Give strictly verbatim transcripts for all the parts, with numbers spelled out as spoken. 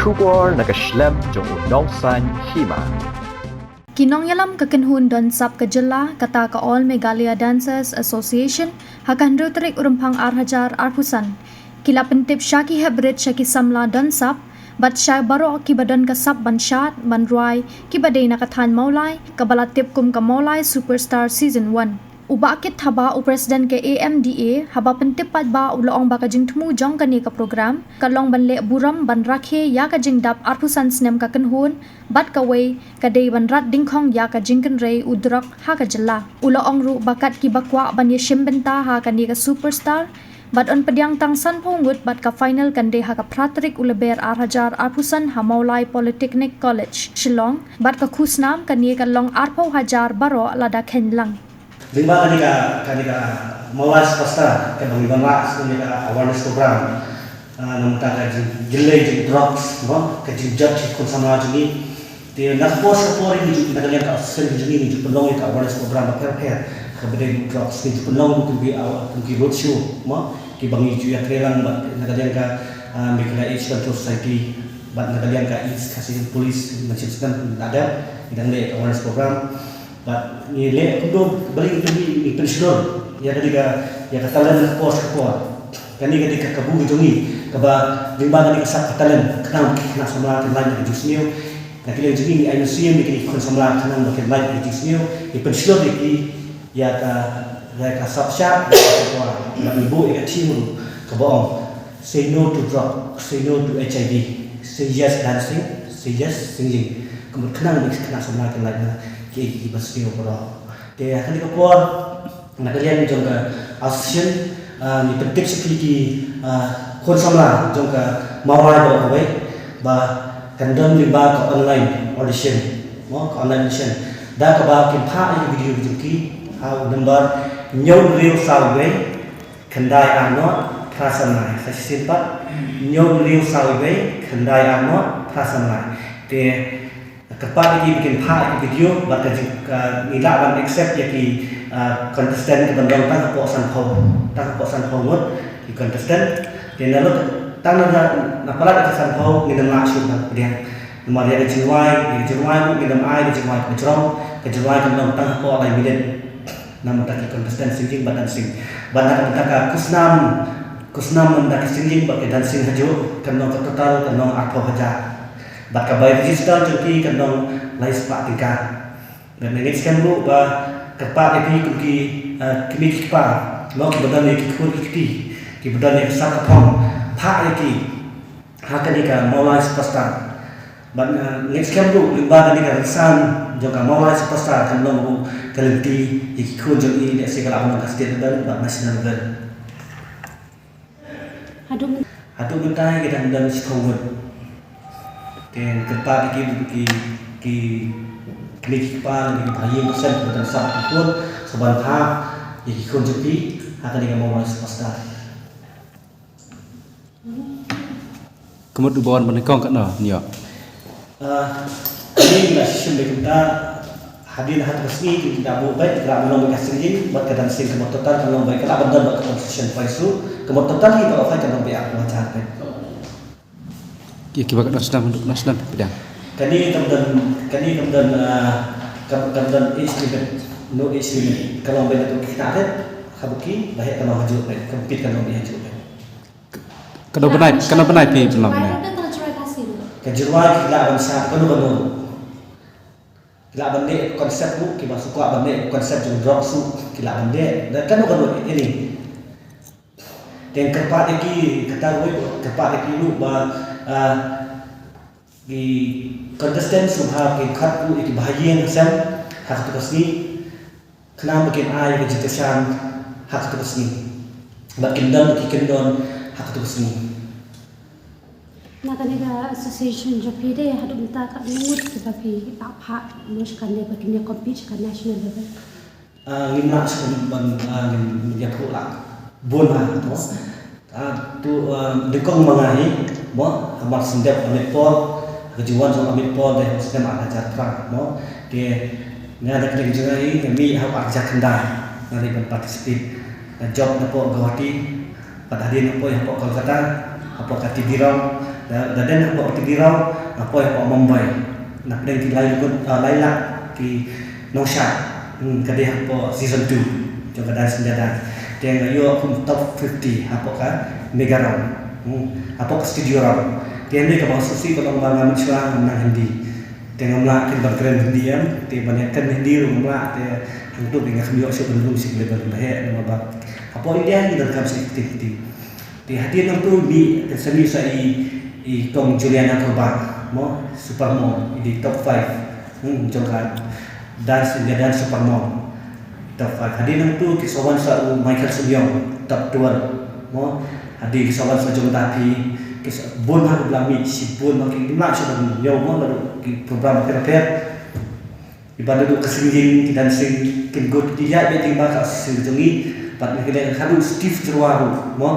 Khubor na ka shlem jong u Nongsaiñ Hima. Ki nongïalam ka kynhun don sap ka jylla, kata ka All Meghalaya Dancers Association, ha ka hynriew tarik u Rymphang ar hajar arphew san, ki la pyntip sha ki heprit, sha ki samla don sap bad sha baroh kiba don ka sap ban shad ban rwai, kiba dei na ka thaiñ Mawlai, kaba la tip kum ka Mawlai Superstar Season one. U Bah Kit Thabah, u President ka A M D A, haba pyntip paidbah, u la ong ba ka jingthmu jong kane ka program ka long ban leh burom ban rakhe ïa ka jingdap arphew san snem ka kynhun, bad kawei ka dei ban rat dyngkhong ïa ka jingkynrei u drok ha ka jylla. U la ong ruh ba kat kiba kwah ban ïashim bynta ha kane ka Superstar, bad yn pdiang tang sanphew ngut, bad ka final kan dei ha ka phra tarik u Lber ar hajar arphew san ha Mawlai Polytechnic College, Shillong, bad ka khusnam kane kan long arphew hajar baroh lada kheiñ lang. Lyngba kane ka, kane ka Mawlai Superstar, kaba ngi wanrah sha kane ka awareness program, ah, na ka bynta ka jing, jingïaleh jong drugs, mo, ka jingjot jong ki khun samla jong ngi. Te na ka por sha ka por ngi ju, na ka liang ka association jong ngi, ngi ju pynlong ïa ka awareness program bapher bapher, kaba dei drugs, ngi ju pynlong kum ki, ah, kum ki road show, mo, kiba ngi ju ïatrei lang bad na ka liang ka, ah, Meghalaya AIDS Control Society, bad na ka liang ka East Khasi Hills Police, mynshem snem la dep, ngi dang leh ïa ka awareness program. Bad ngi leh kumno ba ngi, ngi, ngi pynshlur ïa kane ka, ïa ka talent na ka por sha ka por. Kane ka dei ka kabu ka jong ngi kaba lyngba kane ka sap ka talent, khnang ba ki khynnah samla kin lait na ka jingsniew. Na ka liang jong ngi, ngi ai mynsiem ïa ki khun samla khnang ba kin lait na ka jingsniew. Ngi pynshlur ïa ki ïa ka, ïa ka sap shad, ïa ka sap por. Bad ngi buh ïa ka theme ruh kaba ong, "Say no to drug, say no to H I V, say yes dancing, say yes singing." Ka mut khnang ba ki khynnah samla kin lait na kiei kiei kiba sniew baroh. Te ha kane ka por, na ka liang jong ka association, ah, ngi pyntip sha phi ki, ah, khun samla jong ka Mawlai baroh kawei ba kan don lyngba ka online audition. Mo, ka online audition. Da kaba kin phah ïa ki video jong ki ha u number hynñiew hynriew saw wei, khyndai ar nod, phra san lai. Sa shisien pat, hynñiew hynriew saw wei, khyndai ar nod, phra san lai. Te kyrpad ïa ki ba kin phah ïa ki video bad ka jing, ka, ngi lah ban accept ïa ki, ah, contestant kiban long tang hapoh sanphew, tang hapoh sanphew ngut ki contestant. Te na lut tang na, na, na palat ïa ka sanphew ngin ym lah shuh ban pdiang. Namar ïa ka jingrwai, ïa ka jingrwai ngin ym ai ka jingrwai kaba jrong, ka jingrwai kan long tang hapoh lai minit. Na ka bynta ki contestant singing bad dancing. Bad na ka bynta ka khusnam, khusnam na ka bynta ki singing bad ki dancing hajuh, kan long ka total, kan long arphew hajar. Bad ka bai register jong ki kan long lai spah tyngka. Bad nga ngeit skhem ruh ba kyrpad ïa phi kum ki, eh, kmie ki kpa, mo, kiba don ïa ki khun ki kti, kiba don ïa ka sap ka phong, phah ïa ki ha kane ka Mawlai Superstar. Bad, eh, ngeit skhem ruh lyngba kane ka rynsan jong ka Mawlai Superstar kan long ruh ka lynti ïa ki khun jong ngi, lehse ka lah ban long ka state level bad national level. Haduh myn- Haduh mynta ki dang don shiphew ngut. Te kyrpad ïa ki, ki, ki kmie ki kpa, ki bahaïing, ki sem, kiba don sap ki khun, sa ban phah ïa ki khun jong phi ha kane ka Mawlai Superstar. Ka mut u ba wan ban nyngkong katno, New York? Ah, ngi la shim beit kumta, hadien ha kata ka sngi ki la buh beit, ka la ban long beit ka singing bad ka dancing, ka mut total kan long beit, ka la ban don bad ka consolation prize ruh, ka mut total hi baroh kan long beit arphew hajar beit. Ki, kiba katno snem, katno snem phi pdiang? Kane kam don, kane kam don, ah, kam, kam don age limit, no age limit. Ka long beit naduh ki khynnah rit haduh ki ba heh, ka long hajuh beit, compete ka long beit hajuh beit. Kano bnai, kano bnai phi pynlong ne? Ka jingrwai ki lah ban shad kano kano. Ki lah ban leh concept ruh, kiba shu kwah ban leh concept jong drugs ruh ki lah ban leh. Da kano kano, ini. Te kyrpad ïa ki, kata ruh kyrpad ïa ki ruh ba, ah, ki contestant sngewbha kin khot ruh ïa ki bahaïing hasem ha kata ka sngi. Khnang ba kin ai ka jingkyrshan ha kata ka sngi. Bad kin don, ba ki kyndon ha kata ka sngi. Na kane ka association jong phi de haduh mynta katno ngut kiba phi lah phah noh sha kane ba kin ïa compete sha ka national level? Ah, ngim lah shuh ban, ah, ngim ïathuh lah bun ha to. Ah, to, ah, nyngkong ma nga hi, mo, ha Marsendep Amit Paul, ka jingwan jong Amit Paul dei ha u snem ar hajar phra, mo. Te nga da ka liang jong nga hi, nga mih ha u ar hajar khyndai, nga dei ban participate. Nga jop napoh Guwahati, bad hadien nga poi hapoh Kolkata, hapoh ka T V Rao, Da, da dang hapoh TV Raw, nga poi hapoh Mumbai. Na pdeng ki lai lak, ah, lai lak ki nongshad. Hmm, ka dei hapoh season two jong ka Dance India Dance. Te nga ïoh kum top fifty hapoh ka Mega Round. Hmm, hapoh ka Studio Round. Te hynrei kaba sngewsih ka long ba nga mynshwa ngam nang Hindi. Te ngam lah kin ban kren Hindi em, te ban ïa kren Hindi ruh ngam lah, te hangto te nga kham ïoh shuh ban lum sha ki level ba heh, namar ba hapoh India ngi donkam sa activity. Te hadien nangto mih, te sa mih sa i, i kong Juliana Kerber, mo, Supermom, i dei top five, hmm, jong ka Dance India Dance Supermom. Top five. Hadien nangto ki sa wan sa u Michael Sumyong, top twelve, mo. Hadien ki sa wan sa jong da phi, ki sa bun ha u bla mih, shibun ma ki bla sha ban ïoh mo, la ki program pher pher. Iba da ka singing, ki dancing, kin gut, ki ïa beti ba ka sing jong ngi, pat ngi kene ka du Steve Jyrwa ruh, mo.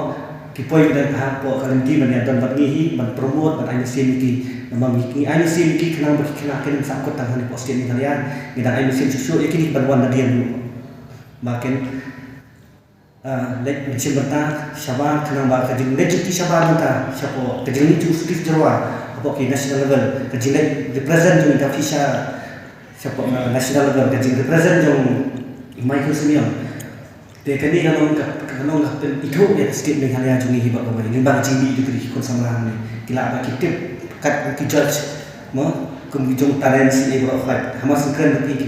Ki poi ki dan hapoh ka lynti ban ïa don bad ngi hi, ban promote, ban ai mynsiem ïa ki, namar ngi, ngi ai mynsiem ïa ki, khnang ba ki khynnah kin sa kut tang hangne hapoh state Meghalaya, ngi dang ai mynsiem shuh shuh ïa kine ban wan nadien ruh. Ba kin, ah, leit mynsiem bynta shabar, khnang ba ka jingleit jong ki shabar bynta shapoh, ka jingleit jong u Steve Jyrwa hapoh ki national level, ka jingleit represent jong i da phi sha shapoh, ah, national level, ka jingrepresent jong i Michael Sumyong. Te kane ka long ka, ka long ka pynithuh ïa ka state Meghalaya jong ngi hi ba kawei, lyngba ka jingmih jong ki khun samla ne. Ki lah ba ki tip kat ki judge, mo, kum ki jong talent shi e baroh khoit. Hamar sngewkren ba ki, ki,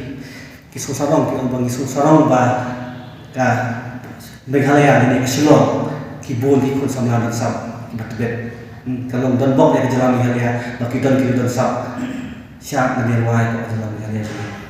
ki sngewsarong, ki ong ba ngi sngewsarong ba ka Meghalaya ne ka Shillong ki bun ki khun samla ban sap kiba tbit. Hmm, ka long don bok ïa ka jylla Meghalaya ba ki don ki don sap. Shah ngi rwai ka jylla Meghalaya jong ngi.